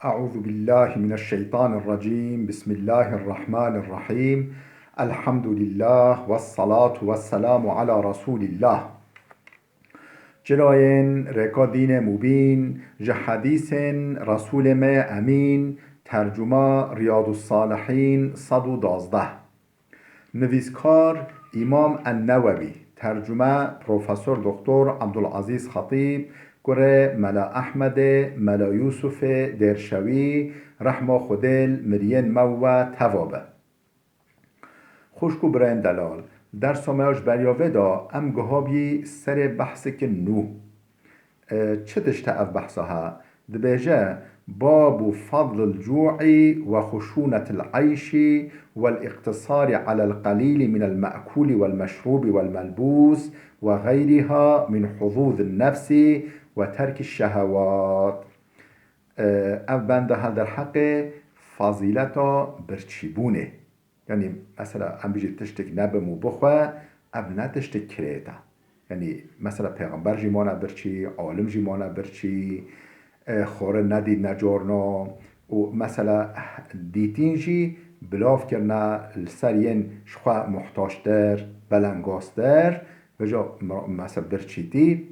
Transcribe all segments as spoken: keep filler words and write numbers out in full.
أعوذ بالله من الشيطان الرجيم. بسم الله الرحمن الرحيم. الحمد لله والصلاة والسلام على رسول الله. Çirayên rêka dînê mubîn, ji hedîsên Resûlê me yê Emîn, tercuma Riyadus Salihîn sed û duwazdeh. Nivîskar Îmam En-Newewî, tercume Profesor Doktor Abdulazîz Xetîb, kurê Mela Ehmedê, Mela Yûsufê Dêrşewî, rehma Xwedê li miriyên me û we teva be. Xwişk û birayên delal, dersa me ya ji beriya vê de em gihabî serê behsêkin nû. E, çi tişt e ev behsa he? Dibêje, باب فضل الجوع وخشونة العيش والاقتصار على القليل من المأكول والمشروب والملبوس وغيرها من حظوظ النفس وترك الشهوات. E, ev benda hel derheqê fazîleta birçîbûnê. Yanî, mesela, em bijî tiştek nebim û bixwe, ev ne tiştek kirêt e. Yanî, mesela, pêxember jî mane birçî, alim jî mane birçî, e, xwarin nedît ne carna û, mesela, dîtîn jî bilav kirine li ser yên ji xwe muhtaçtir, belengaztir, vêca, me-, mesela, birçîtî.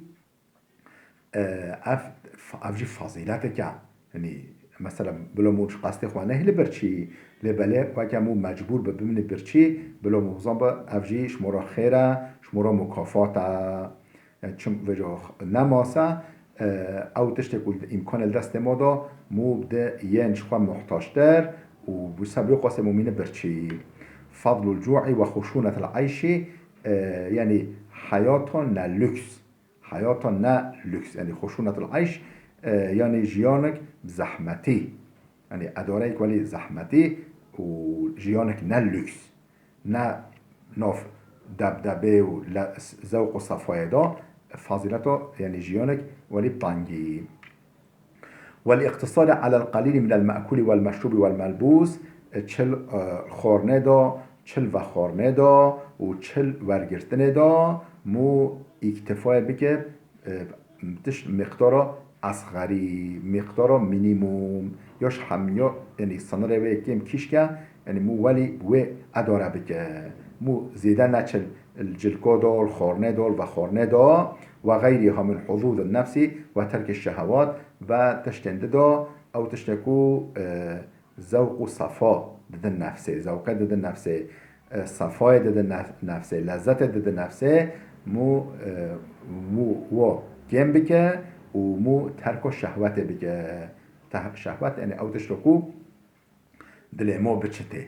E, ev, ev jî fazîletek e. Yanî, mesela, bila mû ji qestê xwe nehêlî birçî, lê belê weke mû mecbûr bi bimînî birçî, bila mû bizan bi, ev jî ji mora xêr e, ji mora mukafat e. Yanî, çim vêca ne mase, e, ew tiştê ku îmkanê li destê ma da, mû bide yên ji xwe muhtaçtir û bi sebî qasê mû mîne birçî. Fadlul cu'i ve xuşûnetil eyşî, e, yanî heyata ne lüks. Heyata ne lüks, yanî xuşûnetul eyş, e, yanî jiyanek bi zehmetî. Yanî edareyek welî zehmetî û jiyanek ne lüks, ne nav debdebê û le-, zewq û sefayê de, fazîleta, yanî jiyanek welî bi tengî. Vel-îqtisari alel qalîlî minel me'kûlî vel meşrûbî vel melbûs, e, çil, e, xwarnê de, çil vexwarnê de û çil wergirtinê de mû îktîfayê bike, e, tişt miqdara esxerî, miqdara mînîmûm, ya ji hemiya, yanî sinirê wê kêm kîşke, yanî mû welî wê edare bike. Mû zêde neçil li cilka de, li xwarnê de, li vexwarnê de ve xeyrîha min huzûzin nefsî ve terkî şehewat ve tiştên dida, ew tiştê ku, e, zewq û sefa didin nefsê, zewqê didin nefsê, e, sefayê didin nef-, nefsê, lezzetê didin nefsê, mû, e, mû wo kêm bike û mû terko şehwetê bike. Te-, şehwet, yanî ew tişto ku dilê mo biçitê.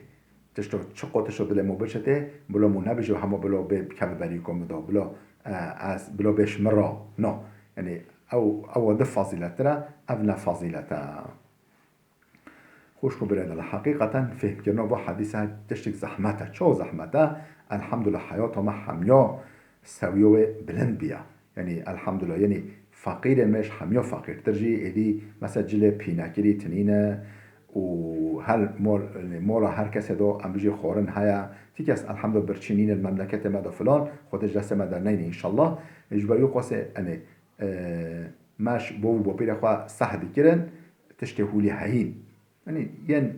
Tişto, çiqo tişto dilê mo biçitê, bilo mo nebijê hema bilo bê bikeve berî ko min do, bilo, e, ez, bilo bê ji min ra. No. Yanî ew, ew di fazîletir e, ev ne fazîlet e. Xwişk û birêdala, heqîqeten fêhmkirina va hedîse tiştek zehmet e. Çawa zehmet e? Elhamdulillah heyata me hemiya sewiya wê bilind biya. Yanî, elhamdulillah, yanî feqîrên me ji hemiya feqîrtir jî êdî, mesela, cilê pînekirî tinîne û her mol, yanî, mola her kesê de em bijî xwarin heye. Ti kes, elhamdulillah, birçî nîne li memleketê me de filan, Xwedê ji destê me derneyne înşallah. Ji ber wî qasê, yanî, e, me ji bo û bopîrê xwe seh dikirin, tiştê hûlî heyîn. Yanî yên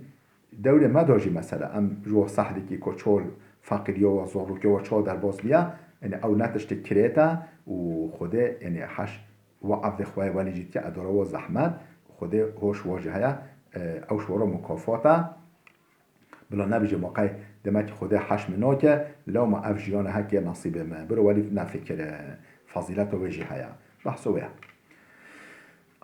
dewrê me de jî mesela em ji we seh dikî ku çol feqîriya we, zorûkiya we çawa derbas biya, yanî ew ne tiştê kirêt e û Xwedê, yanî heş we evdê xwe yê welî jî dike edara we zehmet, Xwedê hoş we jî heye, e, ew ji we re mukafat e. Bila nebijê ma qey demek Xwedê heş min nake, lewma ev jiyana heke nesîbê me. Biro welî nefikire, fazîleta wê jî heye. Behsa wê ye.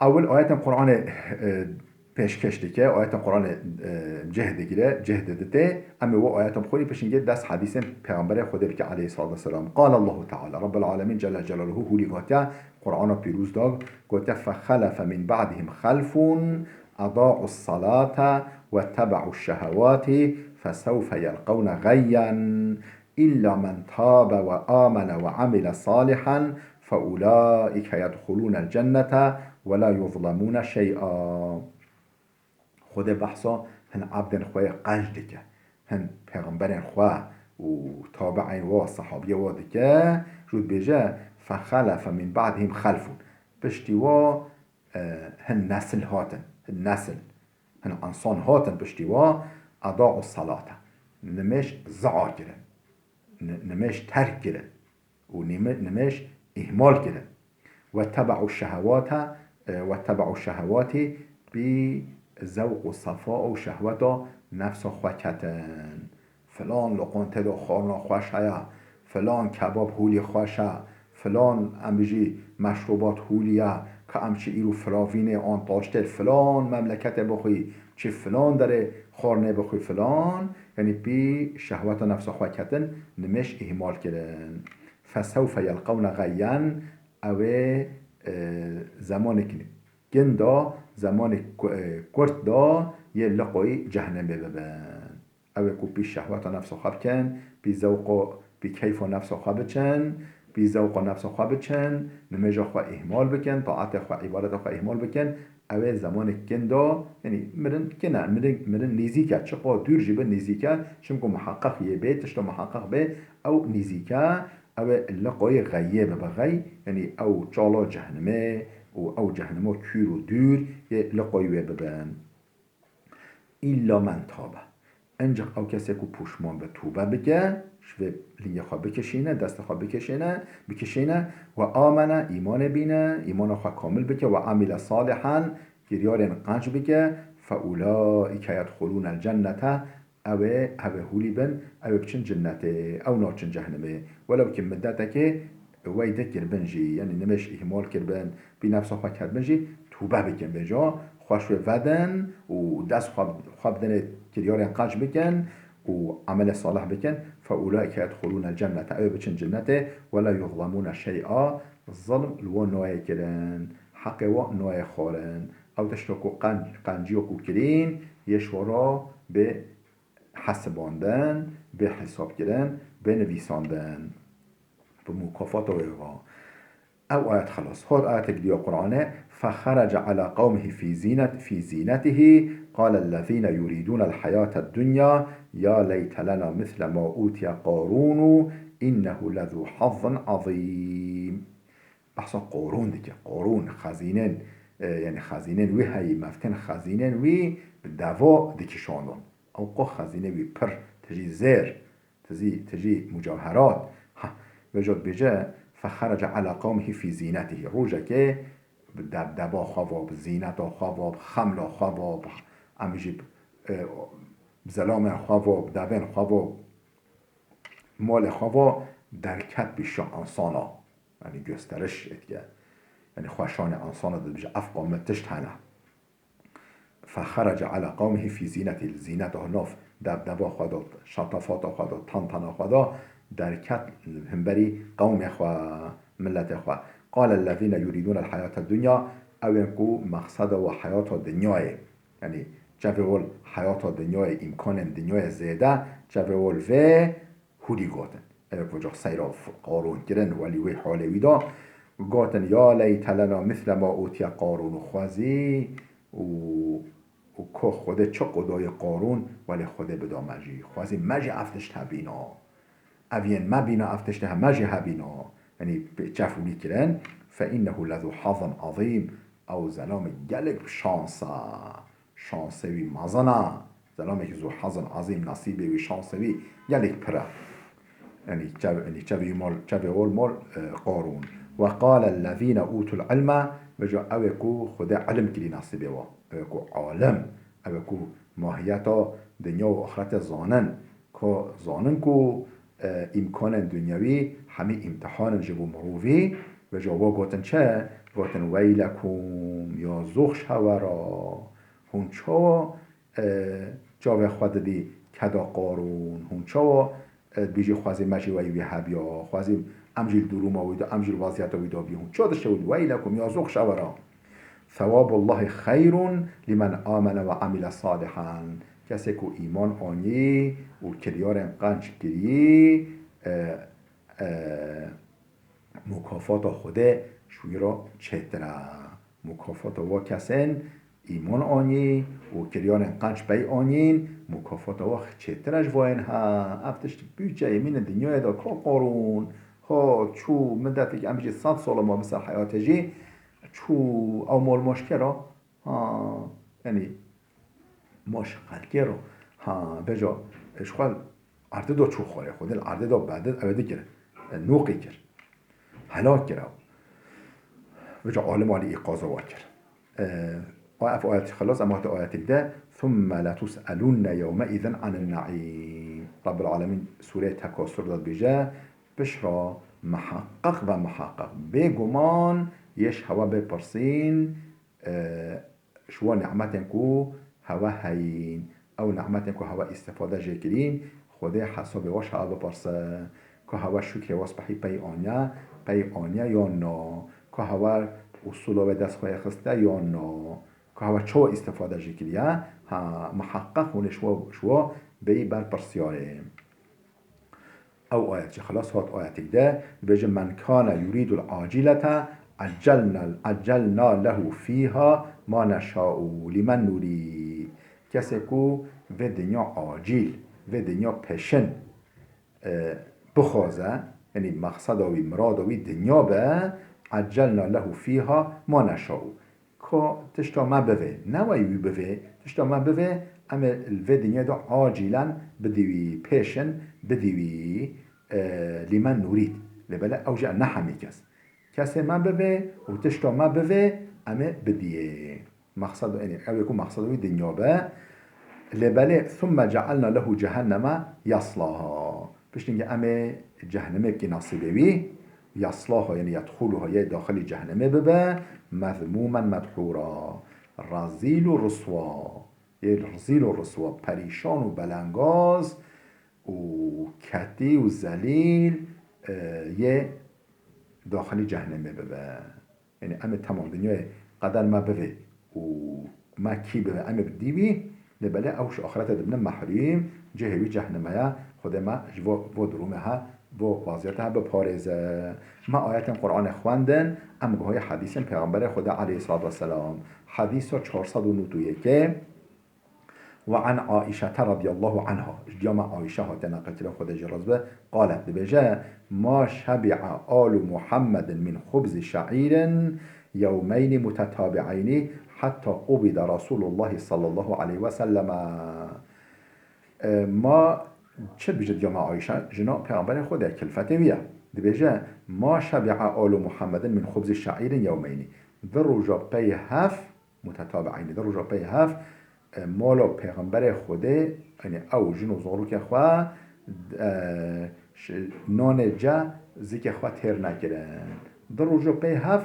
Ewil ayetên Qur'anê, e, pêşkêş dike, ayetên Qur'anê, e, cih digire, cih diditê. Em ê we ayetên bixwînî, piştî dest hedîsên Pêxemberê Xwedê bike aleyhissalatu vesselam. Qale Allahu Teala, Rabbul Alemîn Celle Celaluhu hûlî gotiye, Qur'ana pîroz da, gotiye, "Fexelefe min ba'dihim xelfun eda'us salate vettebe'uş şehewati fesewfe yelqewne gayyen." إلا من تاب وآمن وعمل صالحا فأولئك يدخلون الجنة ولا يظلمون شيئا. Xwedê behsa hin ebdên xwe yê qenc dike, hin pêxemberên xwe û tabi'ên wa, sehabiye wa dike, jû dibêje, "Fexelefe min ba'dihim xelfun." Piştî wa e, hin nesil hatin, hin nesil. Hin insan hatin piştî wa, eda'u salate. Nimêj zea kirin. Ni-, nimêj terk kirin. Û nime-, nimêj îhmal kirin. Wetteba'u şehewate, e, wetteba'u şehewatî, pî zewq û sefa û şehweta nefsa xwe ketin. Filan loqan tê de xwarina xweş heye, filan kebab hûlî xweş e, filan em bijî meşrûbat hûlî ye, ka em çi îro firavînê an taştê filan memleketê bixwî, çi filan derê xwarinê bixwî filan, yanî pî şehweta nefsa xwe ketin, nimêj îhmal kirin. Fesewfe yelqewne geyyen, ew ê, e, zemanek kin da, zemanek ku-, e, kurt da yê liqoyî cehennemê bibin. Ew ê ku pî şehweta nefsa xwe bikin, pî zewqo, pî keyfa nefsa xwe biçin, pî zewqa nefsa xwe biçin, nimêja xwe îhmal bikin, taetê xwe, îbadeta xwe îhmal bikin, ew ê zemanek kin da, yanî mirin kin e, mirin, mirin nîzîk e, çiqa dûr jî be nîzîk e, çimku muheqeq yê bê, tişta muheqeq bê, ew nîzîk e, ew ê liqoyê xeyê bibe xey, yanî ew çala cehenimê û ew cehenimo kûr û dûr yê liqoyê wê bibin. Îlla men tabe. Encik ew kesê ku pûşman be, tûbe bike, ji vê lingê xwe bikişîne, destê xwe bikişîne, bikişîne, we amene, îmanê bîne, îmana xwe kamil bike, we amîle salihan, kiryarên qenc bike, fe ulaîke yedxulûnel cennete, ew ê, ew ê hûlî bin, ew ê biçin cinnetê, ew naçin cehenimê. Welew ki middetekê wey de kirbin jî, yanî nimêj îhmal kirbin, pî nefsa xwe ketbin jî, tûbe bikin, bêja xweş wê vedin û dest xwe, xwe bidinê kiryarên qenc bikin û emelê salih bikin, fe ulaîke yedxulûnel cennete, ew ê biçin cinnetê, wela yuzlemûne şey'a, zilm li wan nayê kirin, heqê wan nayê xwarin. Ew tişta ku qenc, qenciya ku kirîn, yê ji we re bê hesibandin, bê hesabkirin, bê nivîsandin. Bi mukafata wê ve. Ew ayet xelas. Hat ayetek diya Qur'anê, "Fexerece ala qewmihi fî zînet-, fî zînetihî, qalellezîne yurîdûnel heyated dunya, ya leyte lena misle ma utiye Qarûnû, innehu lezû hazzin azîm." Behsa Qarûn dike. Qarûn xezînên, e, yanî xezînên wî heyî, meftin xezînên wî bi deva dikişandin. Ew qo xezînê wî pir, tijî zêr, tijî, tijî mucewherat. Ha, vêca dibêje, "Fexerece ala qewmihî fî zînetihî." Rojekê bi debdeba xwe ve, bi zîneta xwe ve, bi xemla xwe ve, bi, em jî, e, bi zelamên xwe ve, bi devên xwe ve, malê xwe ve derket pîşa insana. Yanî gösteriş dike. Yanî xweşanê insana dibêje, "Ev qomê tişt hene." Fexerece ala qewmihî fî zînetî, li zîneta nav, debdeba xwe de, şatafata xwe de, tantana xwe de derket himberî qewmê xwe, miletê xwe. Qalellezîne yurîdûnel heyate dunya, ew ên ku mexseda we heyata dinyayê, yanî çavê wol heyata dinyayê, îmkanên dinyayê zêde, çavê wol vê hûdî gotin. Ew ku cih seyra Qarûn kirin, welî wê halê wî da gotin, "Ya leyte lena misle ma utiye Qarûn." Û xwezî û, û ko Xwedê çi qodayê Qarûn, welê Xwedê bida me jî. Xwezî me jî ev tişt hebîna. Ev yên me bîna, ev tişt he-, me jî hebîna. Yanî pê-, çef wî kirin, "Fe innehu lezû hazin azîm." Ew zelamê gelek bi şans e. Şansê wî mezin e. Zelamekî zû hazin azîm, nasîbê wî, şansê wî gelek pir e. Yanî çev-, yanî çevî mol, çevê wol mol, e, Qarûn. "Ve qalellezîne ûtul ilme", vêca ew ê ku Xwedê ilim kirî nasîbê wa. Ew ê ku alim, ew ê ku mahiyeta dinya û axretê zanin. Ka zanin ku, e, îmkanên dinyewî hemî îmtihan in ji bo mirovî, vêca wa gotin çi? Gotin, "Weylekum, ya zûx ji hewe re." Hûn çawa, e, çavê xwe didî keda Qarûn? Hûn çawa, e, dibêjî, "Xwezî me jî weyî wî hebiya, xwezî em jî li durûma wî de, em jî li vaziyeta wî de bî"? Hûn çawa dişewin? "Weylekum, ya zûx ji hewe re." Sewabullahî xeyrun limen amene ve amile salihan. Kesê ku îman anî û kiryarên qenc kirî, e, e, mukafata Xwedê ji wî re çêtir e. Mukafata wa kesên îman anî û kiryarên qenc pey anîn, mukafata wa çêtir e ji vayên he. Ev tişt pûçe yê mîne dinyayê de ka Qarûn. Ha, çû midetek, em jî sed sala ma bi ser heyatê jî, çû ew mal maşkera, ha, yanî, ma ji xelkê re, ha, bêje, ji xwe erdê de çû xwarê, Xwedê li erdê de bedid, ew ê dikir, e, nûqî kir. Helak kir ew. Vêca alim alî îqaza wa kir. E, ev ayet xilas, em hate ayetê de, "Thumme letus'elunne yewmeîzin anin neîm." Rabbul Alemîn Sûreyê Tekasur de dibêje, "Piştre miheqeq ve miheqeq, bêguman yê ji hewe bê pirsîn, e, ji wan nîmetên ku hewe heyîn, ew nîmetên ku hewe îstifade jê kirîn, Xwedê hesabê we ji hewe bipirse, ku hewe şukrê we spehî pey aniye, pey aniye yan na, ku hewe usûla wê dest xwe yê xiste yan na, ku hewe çawa îstifade jê kiriye, ha, miheqeq hûn ê ji we, ji we bêyî berpirsiyarê." Ew ayet jî xilas hat ayetê de dibêje, "Men kana yuridul acilete eccelna, eccelna lehu fîha ma neşa'u limen nurîd." Kesê ku vê dinya acîl, vê dinya pêşin, e, bixwaze, yanî mexseda wî, mirada wî dinya be, eccelna lehu fîha ma neşa'u. Ka tişta me bivê, ne wey wî bivê, tişta me bivê, em ê li vê dinyê de acîlen bidî wî, pêşin bidî wî, e, lîmen nûrîd. Lê belê ew jî ne hemî kes. Kesê me bivê û tişta me bivê, em ê bidiyê. Mexsed, yanî ew ê ku mexseda wî dinya be. Lê belê, "Thumme cealna lehu cehenneme yaslaha." Piştî em ê cehennemê bikî nesîbê wî, yaslaha, yanî yedxuluha, yê daxilî cehennemê bibe, mezmûmen medhûra, rezîl û riswa, yê rezîl û riswa, perîşan û belengaz û ketî û zelîl, e, yê daxilî cehennemê bibe. Yanî em ê temam dinyayê qeder me bivê û me kî bivê, em ê bidî wî, lê belê ew ji axirete dibine mehrûm, cihê wî cehnime ye. Xwedê me ji vo, vo durûme he, vo vaziyete he biparêze. Me ayetên Qur'anê xwendin, em guhayê hedîsên Pêxemberê Xwedê aleyhisselatu vesselam. Hedîsa çar sed û nod û yekê. "Ve an Aişete radiyallahu anha." Ji diya me Aişe hate neqilkirin, Xwedê jê razî be, qalet, dibêje, "Ma şebi'a alu Muhammedin min xubzi şe'irin yewmeyni mutetabi'eyni hatta qubida Resulullah sallallahu aleyhi ve selleme." E, ma çi dibêje diya me Aişe, jina Pêxemberê Xwedê, kilfetê wî ye. Dibêje, "Ma şebi'a alu Muhammedin min xubzi şe'irin yewmeyni." Di roja pey hev, mutetabi'eyni, di roja pey hev, e, mala Pêxemberê Xwedê, yanî ew jin û zarokê xwe, e, ş-, nanê ce zikê xwe têr nekirin. Di roja pey hev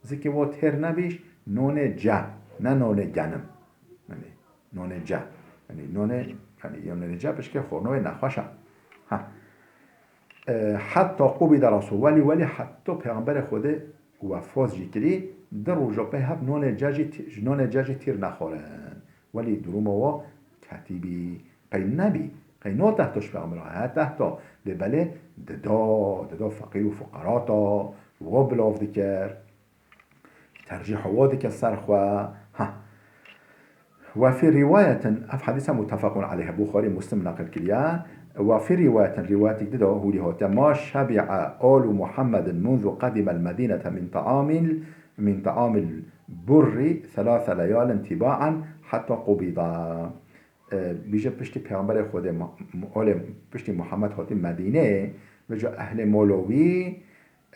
zikê we têr nebî, nanê ce, ne nanê genim. Yanî nanê ce. Yanî nanê, yanî nanê ce pişkê xornowê nexweş e. Ha. E, heta qubîda Resul, welî, welî heta Pêxemberê Xwedê wefat jî kirî, di roja pey hev nonê ce jî tî-, ji nonê ce jî tîr nexwarin. Welî duruma wa ketî bî, qey nebî, qey no tehto ji Pêxember he, he tehto. Lê belê dida, dida feqîr û fuqerata, wa bilav dikir. Tercîha wa dike ser xwe. Ha. Ve fî riwayetin, ev hedîsa muttefaqun aleyh, Buxarî, Muslim neqil kiriye. Ve fî riwayetin, riwayetek di de hûrî hate, "Ma şebi'a alu Muhammedin munzu qedimel Medînete min ta'amil, min ta'amil burri thelâthe leyalin tiba'an hatta qubida." E, bîje piştî Pêxemberê Xwedê, ma-, olê piştî Muhammed hatî Medînê, vêca ehlê molo wî,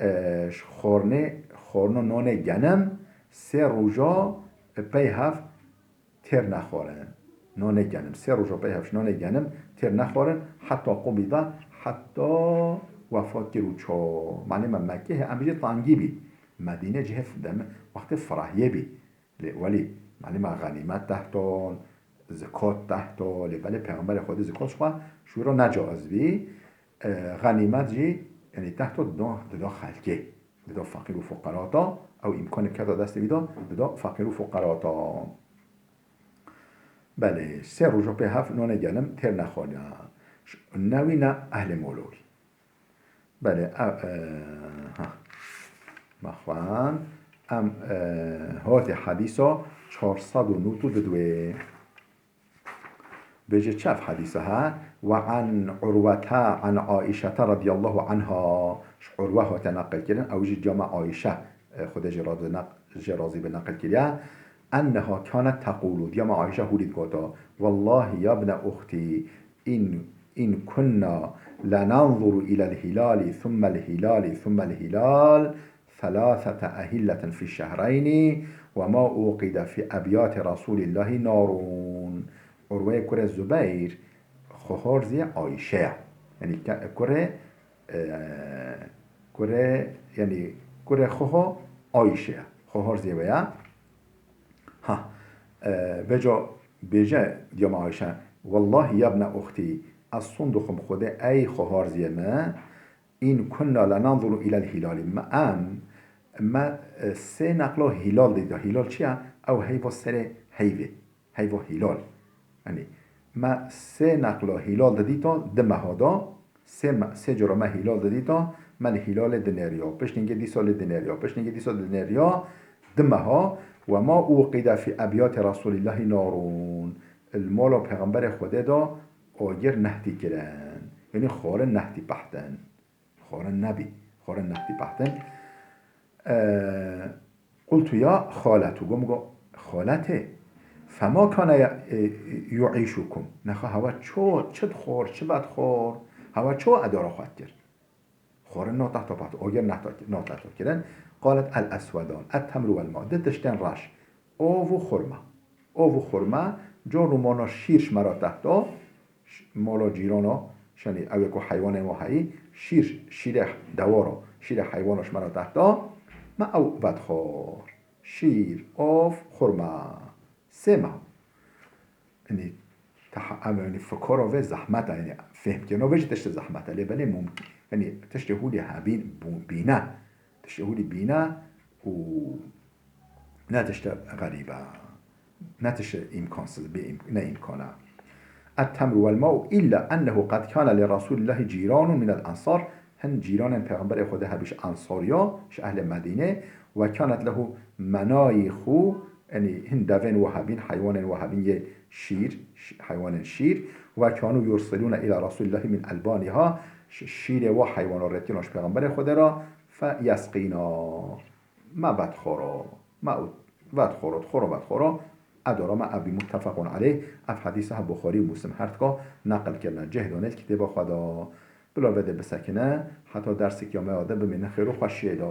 e, ji xornê, xorno nonê genim sê roja, e, pey hev têr nexwarin. Nonê genim, sê roja pey hev ji nonê genim têr nexwarin, heta qubîda, heta wefat kir û ço. Malê me Mekkê he, em bêjî tangî bî. Medîne cihê dem-, wextê firahiyê bî. Lê welî, malê me xenîmet tehton, zikot tehto, lê belê Pêxemberê Xwedê zikot xwe ji wî re necaiz bî. E, xenîmet jî, yanî tehto dida, dida xelkê, dida feqîr û fuqerata, ew îmkanê keta destê wî de, dida feqîr û fuqerata. Belê, sê roja pê hev nonê genim têr nexwariya. Ş-, ne wî ne ehlê molo wî. Belê, ev, e, ha. Me xwend. Em, e, hotê hedîsa çar sed û nod û du didwê. Bêje çi ev hedîsa ha? Ve an Urwete an Aîşete radiyallahu anha. Ji Urwe hate neqil kirin. Ew jî cama Aîşe, e, Xwedê jê razî be neq-, jê razî be neqil kiriye. أنها كانت تقول، diyama Ayşe hûrî digota, والله يا ابن أختي إن، إن كنا لننظر إلى الهلال ثم الهلال ثم الهلال ثلاثة أهلة في الشهرين وما أوقد في أبيات رسول الله نار. Urweyê kurê Zubeyr xwehar zî Ayşe ye. Yanî ke-, kurê, e, kurê, yanî kurê xweha Ayşe ye. Xwehar zî wê ye. Ha, e, veca bêje diyama Ayşe, والله يا ابن أختي, ez sond dixwim Xwedê ey xweharziyê me, إن كنا لننظر إلى الهلال. Me, em, me, e, sê neqla hilal dîta. Hilal çi ye? Ew heyva serê heyvê. Heyva hilal. Yanî, me sê neqla hilal didîta di meha de, sê me-, sê cara me hilal didîta, me li hilalê dinêriya. Piştîngê dîsa lê dinêriya. Piştîngê dîsa dinêriya, di meha, وما أوقد في أبيات رسول الله نار. Li mala Pêxemberê Xwedê de agir nehtî kirin. Yanî xwarin nehtî pehtin. Xwarin nebî. Xwarin nehtî pehtin. E, قلت يا خالة, gom go, xaletê, فما كان ي-، e, يعيشكم. Nexa hewa ço, çi dixwar, çi vedixwar, hewa ço edara xwe dikir. Xwarin na tehta pehtin, agir nehta-, na tehta kirin. قالت الأسودان، التمر والماء. Du tiştên reş. Av û xurma. Av û xurma, car û mana şîr ji me re tehta, ş-, mala cîrana, şenî ew ê ku heywanên wa heyî, şîr, şîrê dewara, şîrê heywana ji me re tehta, me ew vedixwar. Şîr, av, xurma. Sê meha. Yanî, teha-, em, yanî, fikora vê zehmet e, yanî, fêhmkirina vê jî tiştê zehmet e. Lê belê mumk-, yanî, tiştê hûlî hebîn, bû-, bîne. Tiştê hûlî bîne û ne tiştê xerîb e. Ne tiştê îmkansiz, bê îmk-, ne îmkan e. التمر والماء إلا أنه قد كان لرسول الله جيران من الأنصار. Hin cîranên Pêxemberê Xwedê hebî ji Ensariya, ji ehlê Medînê, وكانت له منايخ، yanî hin devên wa hebîn, heywanên wa hebîn yê şîr, ş-, heywanên şîr, وكانوا يرسلون إلى رسول الله من ألبانها، ş-, şîrê wa heywana rêtîna ji Pêxemberê Xwedê re، فيسقينا. Me vedixwara, me û vedixwara, dixwara, vedixwara, edara me ev bî متفق عليه, ev hedîsa he Buxarî û Muslim her tika neqil kirine. Cih dane li kitêba xwe de. Bila vê de bisekine, heta dersek ya me ya de bimîne xêr û xweşiyê de.